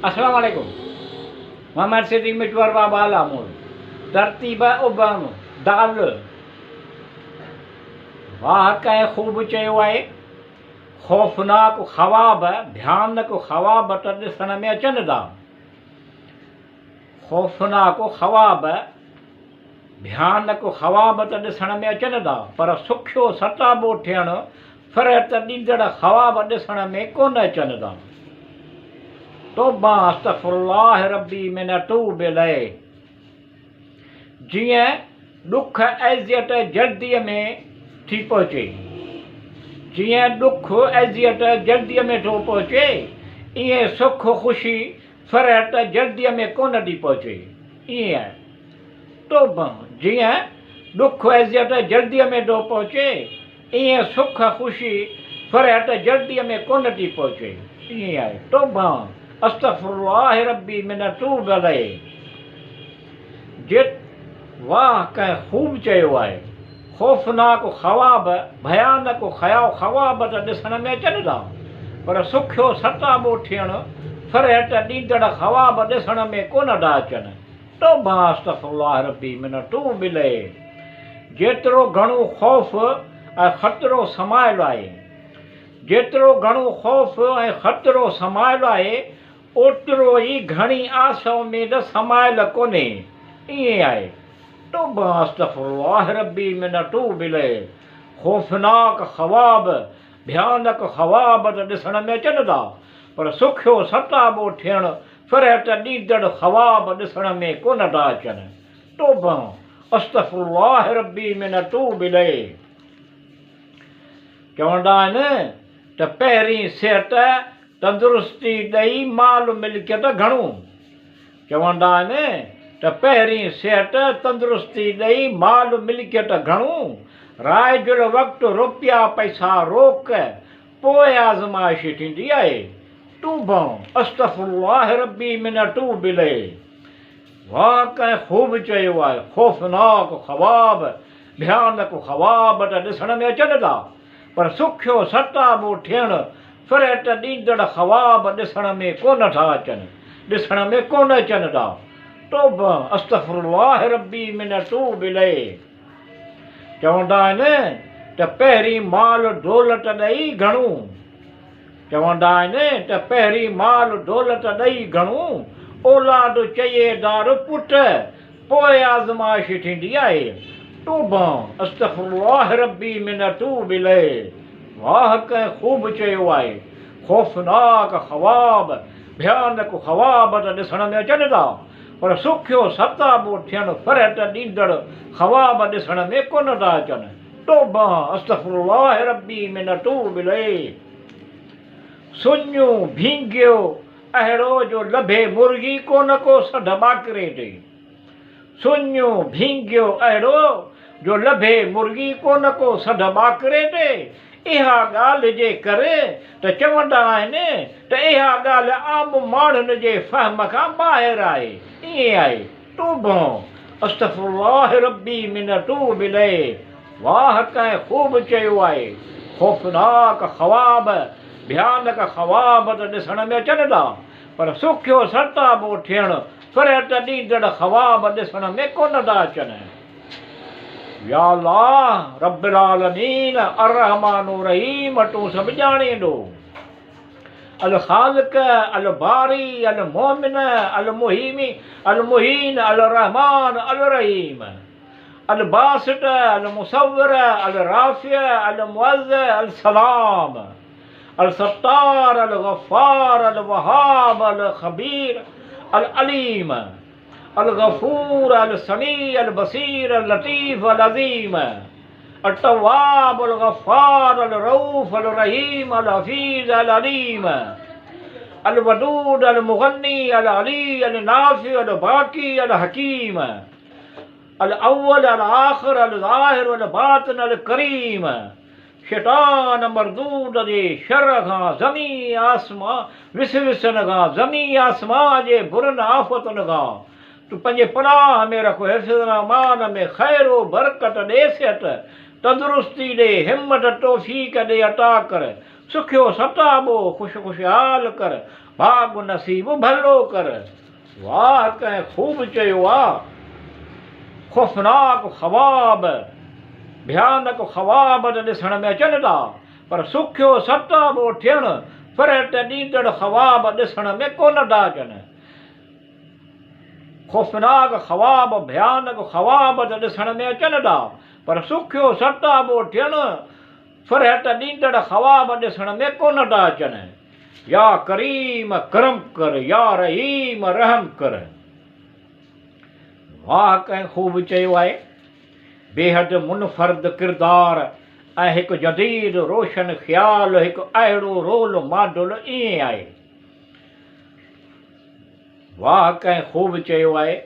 السلام عليڪم محمد صديق مٽور بابا الامور ترتيب ابهم دال واهه ڪنهن خوب چيو آهي خوفناڪ خواب ڀيانڪ خواب ته ڏسڻ ۾ اچن ٿا خوفناڪ خواب ڀيانڪ خواب ته ڏسڻ ۾ اچن ٿا پر سکيو ستابو ٿيڻ فرحت ڏيندڙ خواب ڏسڻ ۾ ڪونه اچن ٿا. توبه استغفر الله ربي من اتوب اليه جيئن ڏک اذيت جلديء ۾ ٿي پهچي جيئن ڏک اذيت جلديء ۾ ٿو پهچي ائين سک خوشي فرحت جلديء ۾ ڪونه ٿي پهچي ائين توبه جيئن ڏک اذيت جلديء ۾ ٿو پهچي ائين سک، خوشي، فرحت جلديء ۾ ڪونه ٿي پهچي. ائين آهي. توبه، استغفر الله ربي من اتوب اليه. جت، واهه ڪنهن خوب چيو آهي. خوفناڪ خواب، ڀيانڪ خواب ته ڏسڻ ۾ اچن ٿا، پر سکيو ستابو ٿيڻ، فرحت ڏيندڙ خواب ڏسڻ ۾ ڪونه ٿا اچن. توبه استغفر الله ربي من اتوب اليه جيترو گهڻو خوف ۽ خطرو سمايل آهي جيترو گهڻو خوف ۽ خطرو سمايل آهي اوترو ئي گهڻي آس اميد سمايل ڪونهي ائين آهي توبه استغفر الله ربي من اتوب اليه خوفناڪ خواب ڀيانڪ خواب ته ڏسڻ ۾ اچن ٿا پر سکيو ستابو ٿيڻ فرحت ڏيندڙ خواب ڏسڻ ۾ ڪونه ٿا اچن. توبه، استغفر الله ربي من اتوب اليه. چوندا آهن ته پهرين صحت تندرستي ڏئي مال ملڪيت گهڻو. چوندا آهن ته پهرين صحت تندرستي ڏئي مال ملڪيت گهڻو، رائج الوقت روپيا پئسا روڪ پوء آزمائش ٿيندي آهي. توبه، استغفر الله ربي من اتوب اليه. واهه ڪنهن خوب چيو آهي، خوفناڪ خواب، ڀيانڪ خواب ته ڏسڻ ۾ اچن ٿا، پر سکيو ستابو ٿيڻ، فرحت ڏيندڙ خواب ڏسڻ ۾ ڪونه ٿا اچن، ڏسڻ ۾ ڪونه اچن ٿا. توبه، استغفر الله ربي من اتوب اليه. چوندا آهن ته پهرين مال دولت ڏئي گهڻو چوندا آهن ته پهرين مال دولت ڏئي گهڻو اولاد چئي دار پٽ پوء آزمائش ٿيندي آهي توبه استغفر الله ربي من اتوب اليه واهه ڪنهن خوب چيو آهي خوفناڪ خواب ڀيانڪ خواب ته ڏسڻ ۾ اچن ٿا پر سکيو ستابو ٿيڻ فرحت ڏيندڙ خواب ڏسڻ ۾ ڪونه ٿا اچن. توبه استغفر الله ربي من اتوب اليه. سڃو ڀينگيو اهڙو جو لڀي مرغي ڪونه ڪو سڍ ٻاڪري تي. سڃو ڀينگيو اهڙو جو لڀي مرغي ڪونه ڪو سڍ ٻاڪري تي. اها ڳالهه جي ڪري ته چوندا آهن ته اها ڳالهه عام ماڻهن جي فهم کان ٻاهر آهي، ائين آهي، توبه، استغفر الله ربي من اتوب اليه، واهه ڪنهن خوب چيو آهي، خوفناڪ خواب، ڀيانڪ خواب ته ڏسڻ ۾ اچن ٿا، پر سکيو ستابو ٿيڻ، فرحت ڏيندڙ خواب ڏسڻ ۾ ڪونه ٿا اچن. يا الله رب العالمين الرحمٰن الرحيم تون سڀ ڄاڻين ٿو. الخالق الباري المؤمن المهيمي المهين الرحمٰن الرحيم الباسط المصور الرافع المعز السلام الستار الغفار الوهاب الخبير العليم الغفور السميع البصير اللطيف العظيم التواب الغفار الرؤوف الرحيم الحفيظ العليم الودود المغني العلي النافع الباقي الحڪيم الاول الاخر الظاهر الباطن الڪريم شيطان مردود جي شر کان زمين آسمان وسوسن کان زمين آسمان جي برن آفتن کان تون پنهنجي پناهه ۾ رک حفظ و امان ۾ خير و برڪت ڏي صحت تندرستي ڏي همت توفيق ڏي عطا ڪر. سکيو ستابو خوش خوشحال ڪر، ڀاڳ نصيب ڀلو ڪر. واهه ڪنهن خوب چيو آ، خوفناڪ خواب، ڀيانڪ خواب ته ڏسڻ ۾ اچن ٿا، پر سکيو ستابو ٿيڻ، فرحت ڏيندڙ خواب ڏسڻ ۾ ڪونه ٿا اچن. خوفناڪ خواب، ڀيانڪ خواب ته ڏسڻ ۾ اچن ٿا، پر سکيو ستابو ٿيڻ، فرحت ڏيندڙ خواب ڏسڻ ۾ ڪونه ٿا اچن. يا ڪريم ڪرم ڪر، يا رحيم رحم ڪر. واهه ڪنهن خوب چيو آهي. بيحد منفرد ڪردار ۽ هڪ جديد روشن خيال هڪ اهڙو رول ماڊل ائين آهي. واهه ڪنهن خوب چيو آهي.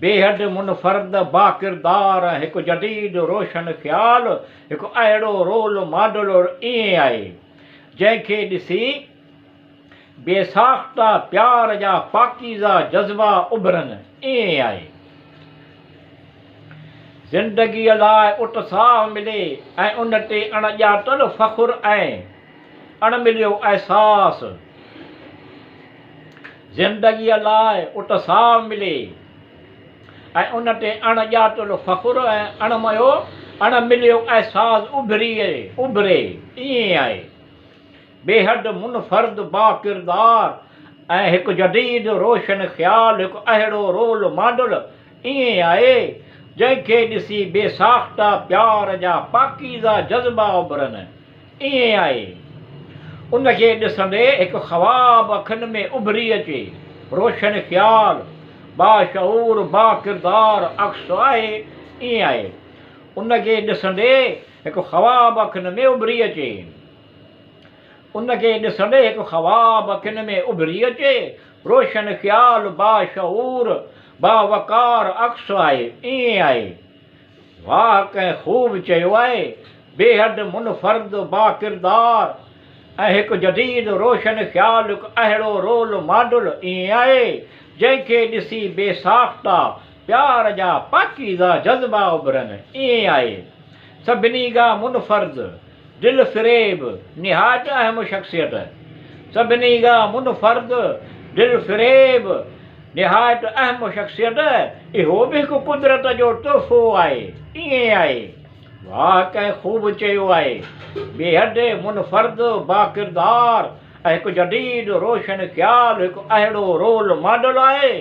بيحد منفرد باڪردار ۽ هڪ جديد روشن خيال هڪ اهڙو رول ماڊل ائين آهي. جنهن کي ڏسي بي ساخته پيار جا پاڪيزه جذبا اڀرن، ائين آهي. زندگيء لاء اتساهه ملي ۽ ان تي اڻ ڄاتل فخر ۽ اڻ مليو احساس. زندگيء لاء اتساهه ملي ۽ ان تي اڻ ڄاتل فخر ۽ اڻ ميو اڻ مليو احساس اڀري اڀري، ائين آهي. بيحد منفرد باڪردار ۽ هڪ جديد روشن خيال هڪ اهڙو رول ماڊل ائين آهي، جنهن کي ڏسي بي ساخته پيار جا پاڪيزه جذبا اڀرن، ائين آهي. ان کي ڏسندي هڪ خواب اکين ۾ اڀري اچي، روشن خيال، باشعور، باڪردار عڪس آهي، ائين آهي. ان کي ڏسندي هڪ خواب اکين ۾ اڀري اچي. ان کي ڏسندي هڪ خواب اکين ۾ اڀري اچي، روشن خيال، باشعور، باوقار عڪس آهي، ائين آهي. واهه ڪنهن خوب چيو آهي، بيحد منفرد، باڪردار ۽ هڪ جديد روشن خيال هڪ اهڙو رول ماڊل ائين آهي، جنهن کي ڏسي بي ساخته پيار جا پاڪيزه جذبا اڀرن، ائين آهي. سڀني کان منفرد، دل فريب، نهايت اهم شخصيت. سڀني کان منفرد، دل فريب، نهايت اهم شخصيت، اهو به هڪ قدرت جو تحفو آهي، ائين آهي. واهه ڪنهن خوب چيو آهي. بيحد منفرد، باڪردار ۽ هڪ جديد روشن خيال هڪ اهڙو رول ماڊل آهي،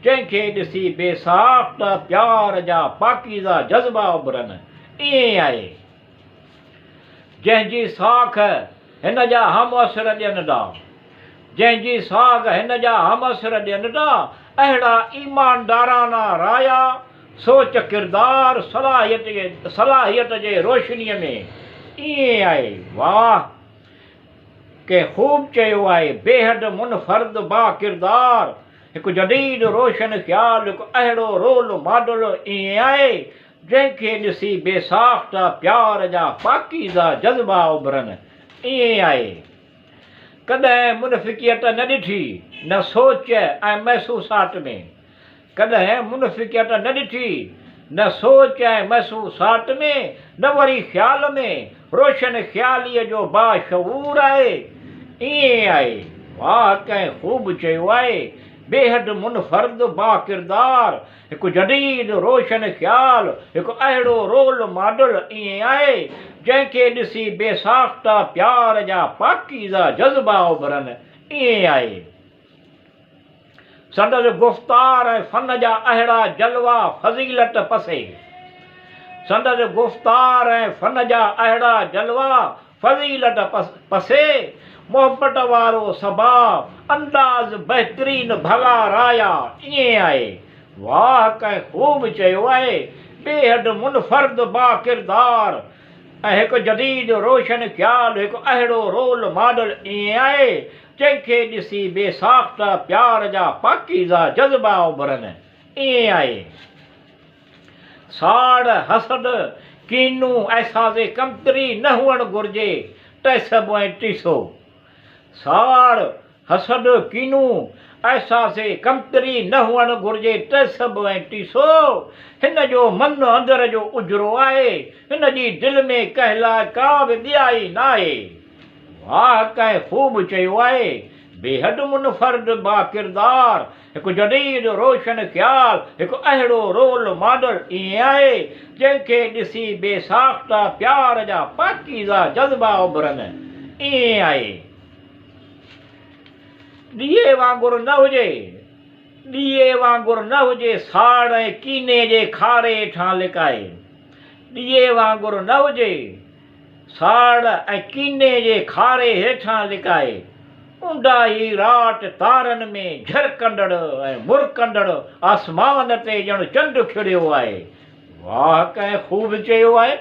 جنهن کي ڏسي بي ساخته پيار جا پاڪيزه جذبا اڀرن، ائين آهي. جنهن جي ساک هن جا همعصر ڏين ٿا، جنهن جي ساک هن جا همعصر ڏين ٿا، اهڙا ايماندارانه رايا، سوچ ڪردار، صلاحيت صلاحيت جي روشنيء ۾ ائين آهي. واهه! ڪنهن خوب چيو آهي، بيحد منفرد باڪردار، هڪ جديد روشن خيال، هڪ اهڙو رول ماڊل ائين آهي، جنهن کي ڏسي بي ساخته پيار جا پاڪيزه جذبا اڀرن، ائين آهي. ڪڏهن منفقيت نه ڏٺي، نه سوچ ۽ محسوسات ۾. ڪڏهن منفقيت نه ڏٺي، نه سوچ ۽ محسوسات ۾، نه وري خيال ۾، روشن خياليء جو باشعور آهي، ائين آهي. واهه ڪنهن خوب چيو آهي، بيحد منفرد باڪردار، هڪ جديد روشن خيال، هڪ اهڙو رول ماڊل ائين آهي، جنهن کي ڏسي بي ساخته پيار جا پاڪيزه جذبا اڀرن، ائين آهي. سندس گفتار ۽ فن جا اهڙا جلوا فضيلت پسي. سندس گفتار ۽ فن جا اهڙا جلوا فضيلت پسي، محبت وارو سڀاء، انداز بهترين ڀلا رايا ائين آهي. واهه ڪنهن خوب چيو آهي، بيحد منفرد باڪردار ۽ هڪ جديد روشن خيال هڪ اهڙو رول ماڊل ائين آهي، جنهن کي ڏسي بي ساخته پيار جا پاڪيزه جذبا اڀرن ائين آهي. ساڙ، حسد، ڪينو، احساس ڪمتري نه هئڻ گهرجي، تعصب ۽ ٽيسو. ساڙ، حسد، ڪينو، احساس ڪمتري نه هئڻ گهرجي، تعصب ۽ ٽيسو. هن جو من اندر جو اجرو آهي، هن جي دل ۾ ڪنهن لاء ڪا به ٻيائي ناهي. واهه ڪنهن خوب چيو آهي، بيحد منفرد باڪردار، هڪ جديد روشن خيال، هڪ اهڙو رول ماڊل ائين آهي، جنهن کي ڏسي بي ساخته پيار جا پاڪيزه جذبا اڀرن. ائين آهي. ڏيئي وانگر نه هجي، ڏيئي وانگر نه هجي ساڙ ۽ ڪيني جي کاري هيٺان لڪائي. ڏيئي وانگر نه هجي. ساڙ ۽ ڪيني جي کاري هيٺان لڪائي، اونداهي رات تارن ۾ جهرڪندڙ ۽ مرڪندڙ آسمان تي ڄڻ چنڊ کڙيو آهي. واهه ڪنهن خوب چيو آهي.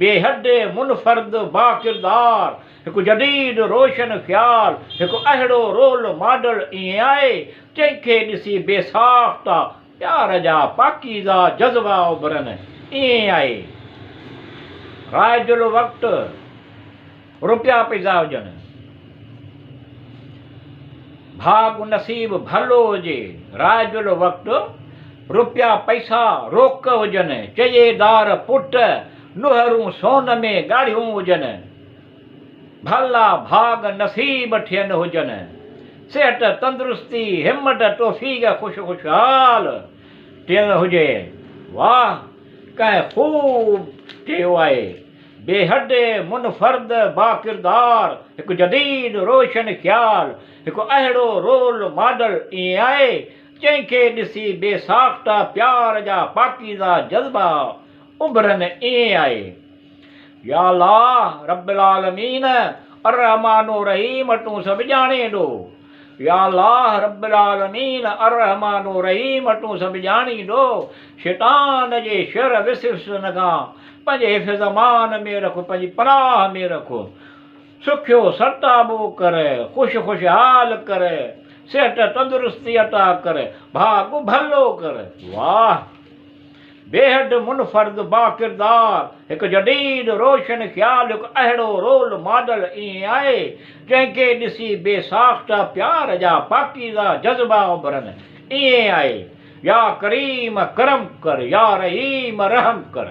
بيحد منفرد باڪردار، هڪ جديد روشن خيال، هڪ اهڙو رول ماڊل ائين آهي، جنهن کي ڏسي بي ساخته پيار جا پاڪيزه جذبا اڀرن، ائين آهي. رائج الوقت روپيا پئسا هجن، ڀاڳ نصيب ڀلو هجي، رائج الوقت روپيا پئسا روڪ هجن، چيئيدار پٽ، نهرون سون ۾ ڳاڙهيون هجن. ڀلا ڀاڳ نصيب ٺھيل هجن، صحت تندرستي همت توفيق خوش خوشحال ٺھيل هجي. واھ ڪنهن خوب چيو آهي. بيحد منفرد باڪردار هڪ جديد روشن خيال هڪ اهڙو رول ماڊل ائين آهي جنهن کي ڏسي بي ساخته پيار جا پاڪيزه جذبا اڀرن ائين آهي. يا الله رب العالمين الرحمٰن الرحيم تون سڀ ڄاڻين ٿو يا الله رب العالمين الرحمٰن الرحيم تون سڀ ڄاڻين ٿو شيطان جي شر وسوسن کان پنهنجي حفظ امان ۾ رک پنهنجي پناهه ۾ رک سکيو سرتابو ڪر خوش خوشحال ڪر صحت تندرستي عطا ڪر ڀاڳ ڀلو ڪر واهه. بيحد منفرد باڪردار، هڪ جديد روشن خيال هڪ اهڙو رول ماڊل ائين آهي، جنهن کي ڏسي بي ساخته پيار جا پاڪيزه جذبا اڀرن. ائين آهي. يا ڪريم ڪرم ڪر، يا رحيم رحم ڪر.